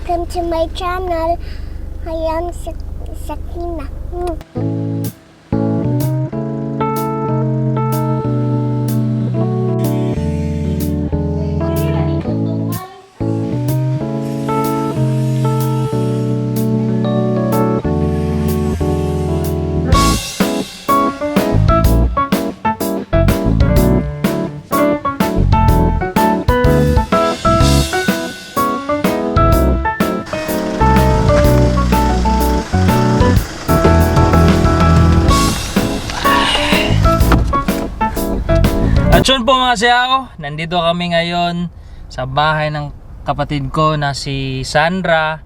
welcome to my channel. I am Sakina. At yun po mga siyaw, nandito kami ngayon sa bahay ng kapatid ko na si Sandra,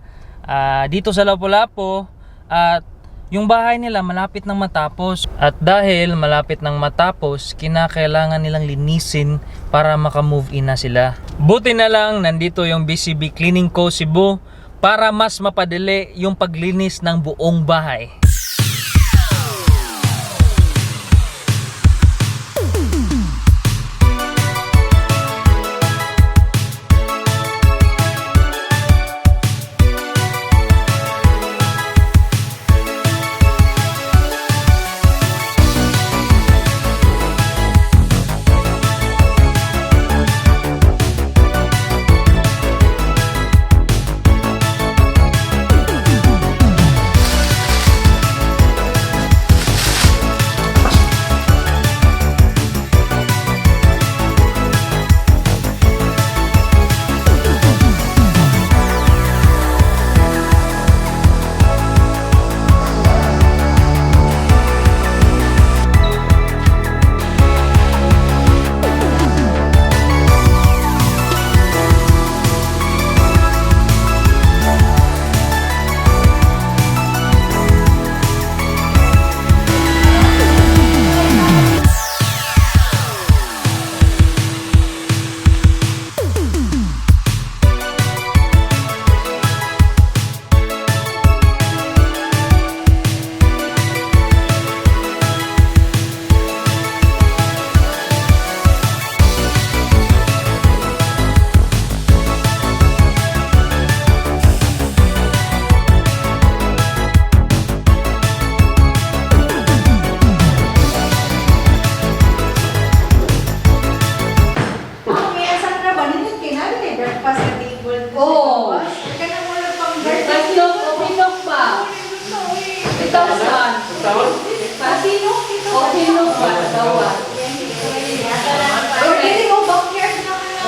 dito sa Lapu-Lapu. At yung bahay nila malapit nang matapos, at dahil malapit nang matapos, kinakailangan nilang linisin para maka-move in na sila. Buti na lang nandito yung BCB Cleaning Co. Cebu para mas mapadali yung paglinis ng buong bahay.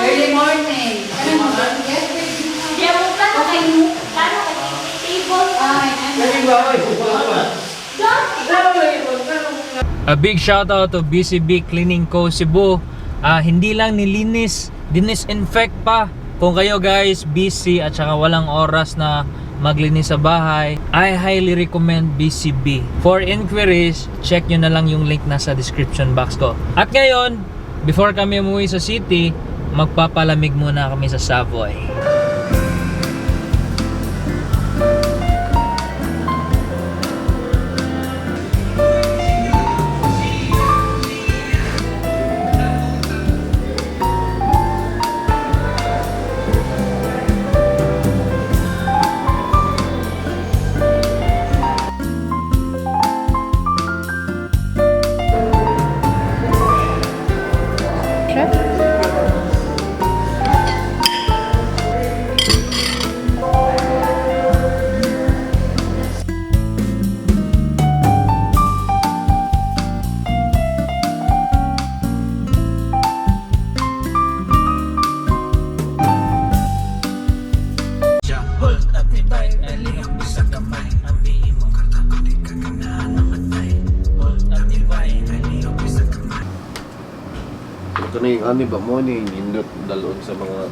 Early morning. A big shout out to BCB Cleaning Co. Cebu. Hindi lang nilinis, dinisinfect pa. Kung kayo guys busy at saka walang oras na maglinis sa bahay, I highly recommend BCB. For inquiries, check nyo na lang yung link nasa description box ko. At ngayon, before kami umuwi sa city, magpapalamig muna kami sa Savoy. Ito na yung ani ba mo ni nindot dalon sa mga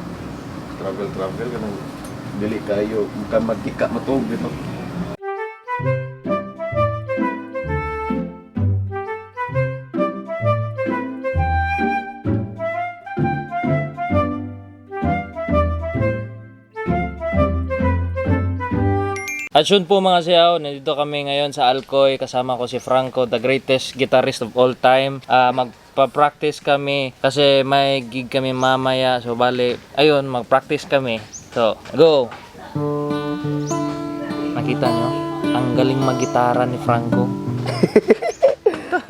travel kanang dili kayo muka magkika matog dito. At yun po mga siyaw, nandito kami ngayon sa Alcoy. Kasama ko si Franco, the greatest guitarist of all time. Magpa-practice kami kasi may gig kami mamaya. So bali, ayun, mag-practice kami. So, go! Kita nyo, ang galing magitara ni Franco.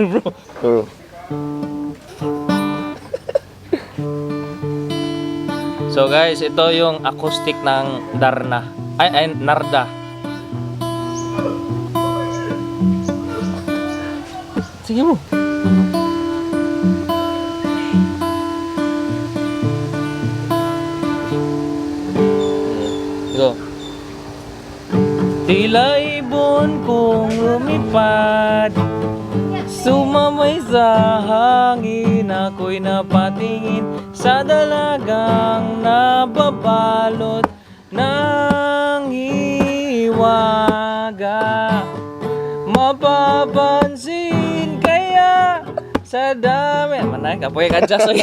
Bro. Oh. So guys, ito yung acoustic ng Darna. Ay, Narda. Sige mo. Go. Tila ibon kong lumipad, sumamay sa hangin, ako'y napatingin sa dalagang nababalot ng hiwaga. Mapapansin kaya sa dami. Manay, kapoy ka dyan.